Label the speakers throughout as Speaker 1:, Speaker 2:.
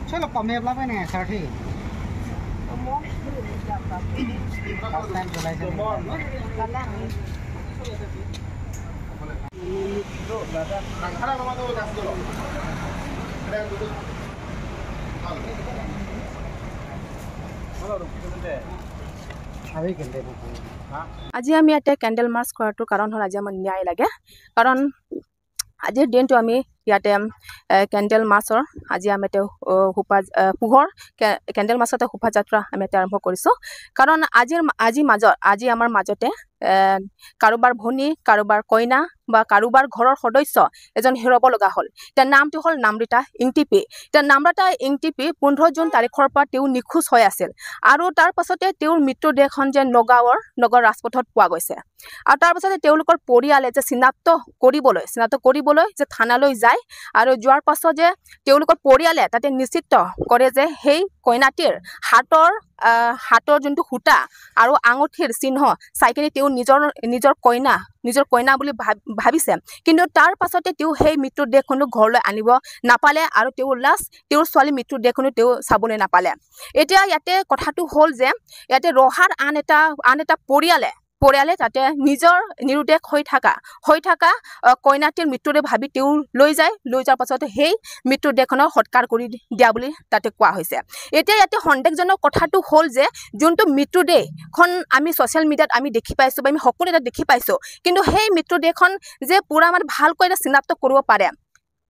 Speaker 1: चलो कमे ने साठी
Speaker 2: আজি আমি ইয়াতে কেণ্ডেল মাৰ্চ কৰাটোৰ কাৰণ হ'ল আজি আমাৰ ন্যায় লাগে। কাৰণ আজিৰ দিনটো আমি ইয়াতে কেণ্ডেল মাৰ্চৰ আজি আমি ইয়াতে পোহৰ কেণ্ডেল মাৰ্চতে শোভাযাত্ৰা আমি ইয়াতে আৰম্ভ কৰিছোঁ। কাৰণ আজি আমাৰ মাজতে কাৰোবাৰ ভনী, কাৰোবাৰ কইনা বা কাৰোবাৰ ঘৰৰ সদস্য এজন হেৰুৱাব লগা হ'ল। তেওঁৰ নামটো হ'ল নামৰিতা ইংটিপি। তেওঁ নামৰিতা ইংটিপি 15 জুন তাৰিখৰ পৰা তেওঁ নিখোজ হৈ আছিল আৰু তাৰ পাছতে তেওঁৰ মৃত্যুদেহখন যে নগাঁৱৰ নগৰ ৰাজপথত পোৱা গৈছে। আৰু তাৰ পাছতে তেওঁলোকৰ পৰিয়ালে যে চিনাক্ত কৰিবলৈ যে থানালৈ যায় আৰু যোৱাৰ পাছত যে তেওঁলোকৰ পৰিয়ালে তাতে নিশ্চিত কৰে যে সেই কইনাটিৰ হাতৰ যোনটো সূতা আৰু আঙুঠিৰ চিহ্ন চাই কিনে তেওঁ নিজৰ কইনা বুলি ভাবিছে। কিন্তু তাৰ পাছতে তেওঁ সেই মৃত্যুদেহখনো ঘৰলৈ আনিব নাপালে আৰু তেওঁৰ লাষ্ট তেওঁৰ ছোৱালীৰ মৃত্যুদেহখনো তেওঁ চাবলৈ নাপালে। এতিয়া ইয়াতে কথাটো হ'ল যে ইয়াতে ৰহাৰ আন এটা পৰিয়ালে তাতে নিজৰ নিৰুদ্দেশ হৈ থকা কইনাটিৰ মৃত্যুদেহ ভাবি তেওঁ লৈ যায়। লৈ যোৱাৰ পাছতে সেই মৃত্যুদেহখনৰ সৎকাৰ কৰি দিয়া বুলি তাতে কোৱা হৈছে। এতিয়া ইয়াতে সন্দেহজনক কথাটো হ'ল যে যোনটো মৃত্যুদেহখন আমি ছ'চিয়েল মিডিয়াত আমি দেখি পাইছোঁ বা আমি সকলোৱে তাত দেখি পাইছোঁ, কিন্তু সেই মৃত্যুদেহখন যে পূৰা মানে ভালকৈ এটা চিনাক্ত কৰিব পাৰে,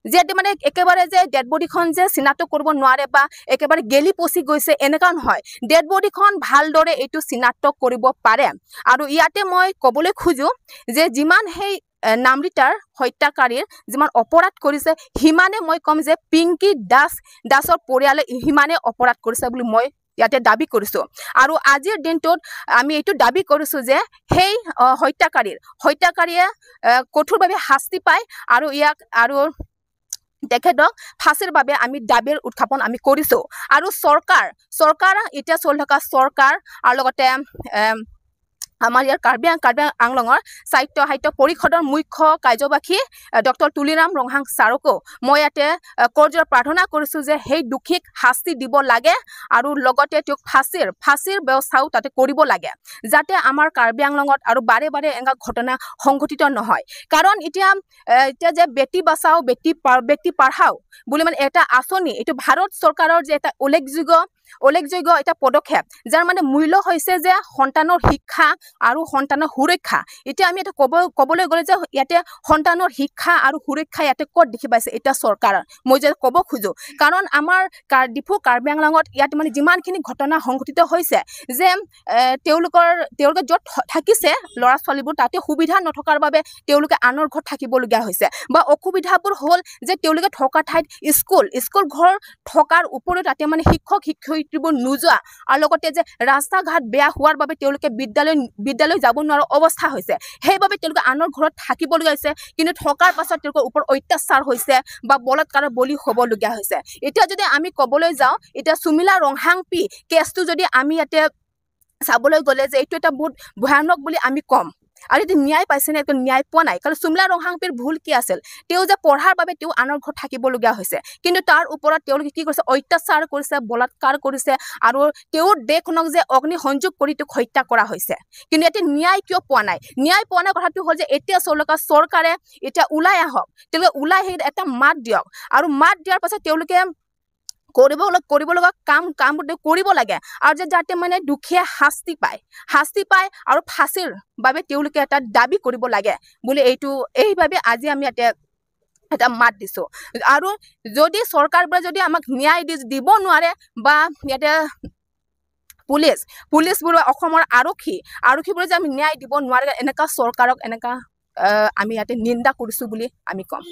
Speaker 2: যিহেতু মানে একেবাৰে যে ডেড বডিখন যে চিনাক্ত কৰিব নোৱাৰে বা একেবাৰে গেলি পচি গৈছে এনেকুৱা নহয়, ডেড বডিখন ভালদৰে এইটো চিনাক্ত কৰিব পাৰে। আৰু ইয়াতে মই ক'বলৈ খোজোঁ যে যিমান সেই নামৰিতাৰ হত্যাকাৰীৰ যিমান অপৰাধ কৰিছে, সিমানে মই ক'ম যে পিংকি দাসৰ পৰিয়ালে সিমানে অপৰাধ কৰিছে বুলি মই ইয়াতে দাবী কৰিছোঁ। আৰু আজিৰ দিনটোত আমি এইটো দাবী কৰিছোঁ যে সেই হত্যাকাৰীয়ে কঠোৰভাৱে শাস্তি পায় আৰু ইয়াক আৰু তেখেতক ফাঁচীৰ বাবে আমি দাবীৰ উত্থাপন আমি কৰিছোঁ। আৰু চৰকাৰ এতিয়া চলি থকা চৰকাৰ আৰু লগতে আমাৰ ইয়াৰ কাৰ্বি আংলঙৰ সাহিত্য পৰিষদৰ মুখ্য কাৰ্যবাহী ডক্টৰ তুলিৰাম ৰংহাং ছাৰকো মই ইয়াতে কৰজোৰা প্ৰাৰ্থনা কৰিছোঁ যে সেই দোষীক শাস্তি দিব লাগে আৰু লগতে তেওঁক ফাঁচীৰ ব্যৱস্থাও তাতে কৰিব লাগে, যাতে আমাৰ কাৰ্বি আংলঙত আৰু বাৰে বাৰে এনেকুৱা ঘটনা সংঘটিত নহয়। কাৰণ এতিয়া এতিয়া যে বেটী বাচাও বেটী পঢ়াও বুলি মানে এটা আঁচনি, এইটো ভাৰত চৰকাৰৰ যে এটা উল্লেখযোগ্য এটা পদক্ষেপ, যাৰ মানে মূল্য হৈছে যে সন্তানৰ শিক্ষা আৰু সন্তানৰ সুৰক্ষা। এতিয়া আমি এটা ক'বলৈ গ'লে যে ইয়াতে সন্তানৰ শিক্ষা আৰু সুৰক্ষা ইয়াতে ক'ত দেখি পাইছে এতিয়া চৰকাৰৰ, মই যে ক'ব খোজোঁ। কাৰণ আমাৰ ডিফু কাৰ্বি আংলঙত ইয়াত মানে যিমানখিনি ঘটনা সংঘটিত হৈছে যে তেওঁলোকে য'ত থাকিছে ল'ৰা ছোৱালীবোৰ তাতে সুবিধা নথকাৰ বাবে তেওঁলোকে আনৰ ঘৰত থাকিবলগীয়া হৈছে বা অসুবিধাবোৰ হ'ল যে তেওঁলোকে থকা ঠাইত স্কুল ঘৰ থকাৰ উপৰিও তাতে মানে শিক্ষক শিক্ষয়িত্ৰীবোৰ নোযোৱা আৰু লগতে যে ৰাস্তা ঘাট বেয়া হোৱাৰ বাবে তেওঁলোকে বিদ্যালয় যাব নোৱাৰা অৱস্থা হৈছে। সেইবাবে তেওঁলোকে আনৰ ঘৰত থাকিবলগীয়া হৈছে, কিন্তু থকাৰ পাছত তেওঁলোকৰ ওপৰত অত্যাচাৰ হৈছে বা বলাৎকাৰৰ বলি হ'বলগীয়া হৈছে। এতিয়া যদি আমি ক'বলৈ যাওঁ, এতিয়া সুমিলা ৰংহাংপি কেছটো যদি আমি ইয়াতে চাবলৈ গ'লে যে এইটো এটা বহুত ভয়ানক বুলি আমি ক'ম। আৰু এইটো ন্যায় পাইছেনে? এইটো ন্যায় পোৱা নাই। কাৰণ সুমিলা ৰংহাংপিৰ ভুল কি আছিল? তেওঁ যে পঢ়াৰ বাবে তেওঁ আনৰ ঘৰত থাকিবলগীয়া হৈছে, কিন্তু তাৰ ওপৰত তেওঁলোকে কি কৰিছে? অত্যাচাৰ কৰিছে, বলাৎকাৰ কৰিছে আৰু তেওঁৰ দেহখনক যে অগ্নি সংযোগ কৰি তেওঁক হত্যা কৰা হৈছে। কিন্তু ইয়াতে ন্যায় কিয় পোৱা নাই? ন্যায় পোৱা নাই কথাটো হ'ল যে এতিয়া চৰকাৰে এতিয়া ওলাই আহক, তেওঁলোকে ওলাই আহি এটা মাত দিয়ক আৰু মাত দিয়াৰ পাছত তেওঁলোকে কৰিব লগা কামবোৰ কৰিব লাগে আৰু যে যাতে মানে দুখীয়া শাস্তি পায় আৰু ফাঁচীৰ বাবে তেওঁলোকে এটা দাবী কৰিব লাগে বুলি এইবাবে আজি আমি ইয়াতে এটা মাত দিছোঁ। আৰু যদি চৰকাৰবোৰে যদি আমাক ন্যায় দিব নোৱাৰে বা ইয়াতে পুলিচবোৰ অসমৰ আৰক্ষীবোৰে যে আমি ন্যায় দিব নোৱাৰে, এনেকুৱা চৰকাৰক এনেকুৱা আমি ইয়াতে নিন্দা কৰিছোঁ বুলি আমি ক'ম।